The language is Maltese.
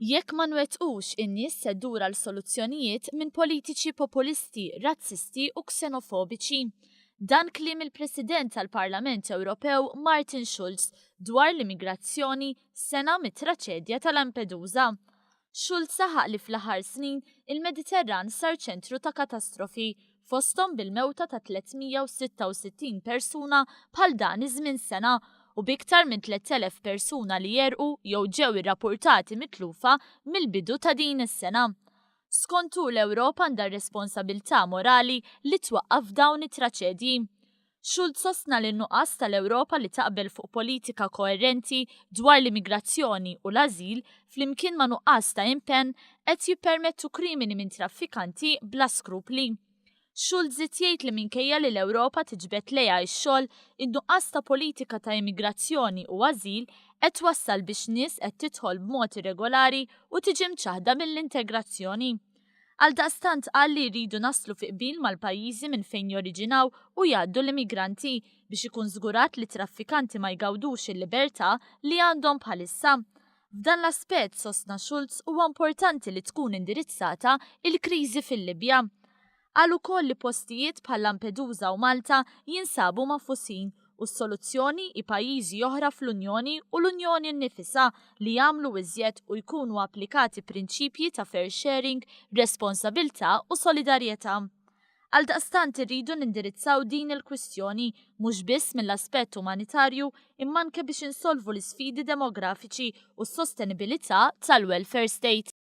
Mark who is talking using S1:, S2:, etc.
S1: Jekk ma nwettqux, in-nies se ddur għal soluzzjonijiet minn politiċi populisti, razzisti u ksenofobiċi. Dan kliem il-President tal-Parlament Ewropew Martin Schulz dwar l-immigrazzjoni sena mit-traċedja ta' Lampedusa. Schulz saħaq li fl-aħħar snin il-Mediterran sar ċentru ta' katastrofi, fosthom bil-mewta ta' 366 persuna bħal dan iż-żmien sena u b'iktar minn 3,000 persuna li għerqu jew ġew irrappurtati mitlufa mill-bidu ta' din is-sena. Skontu, l-Ewropa għandha responsabilità morali li twaqqaf dawn it-traċedji. Schulz sostna li n-nuqqas tal-Ewropa li taqbel fuq politika koerenti dwar l-immigrazzjoni u l-azil flimkien ma' nuqqas ta' impenn qed jippermettu krimini minn traffikanti bla skrupli. Schulz żied jgħid li minkejja li l-Ewropa tiġbed lejha x-xogħol, in-nuqqas ta' politika ta' immigrazzjoni u ażil qed twassal biex nies qed tidħol b'mod irregolari u tiġi mċaħda mill-integrazzjoni. Għaldaqstant qal li jridu naslu fi qbil mal-pajjiżi minn fejn joriġinaw u jgħaddu l-immigranti biex ikun żgurat li traffikanti ma jgawdux il-libertà li għandhom bħalissa. F'dan l-aspett, sostna Schulz, huwa importanti li tkun indirizzata il-kriżi fil-Libja. Qal ukoll li postijiet bħal Lampedusa u Malta jinsabu magħfusin u s-soluzzjoni hi pajjiżi oħra fl-Unjoni u l-Unjoni nnifisha li jagħmlu iżjed u jkunu applikati prinċipji ta' fair sharing, responsabilità u solidarjetà. Għaldaqstant irridu nindirizzaw din il-kwistjoni mhux biss mill-aspett umanitarju imma anke biex insolvu l-isfidi demografiċi u s-sostenibilità tal-welfare state.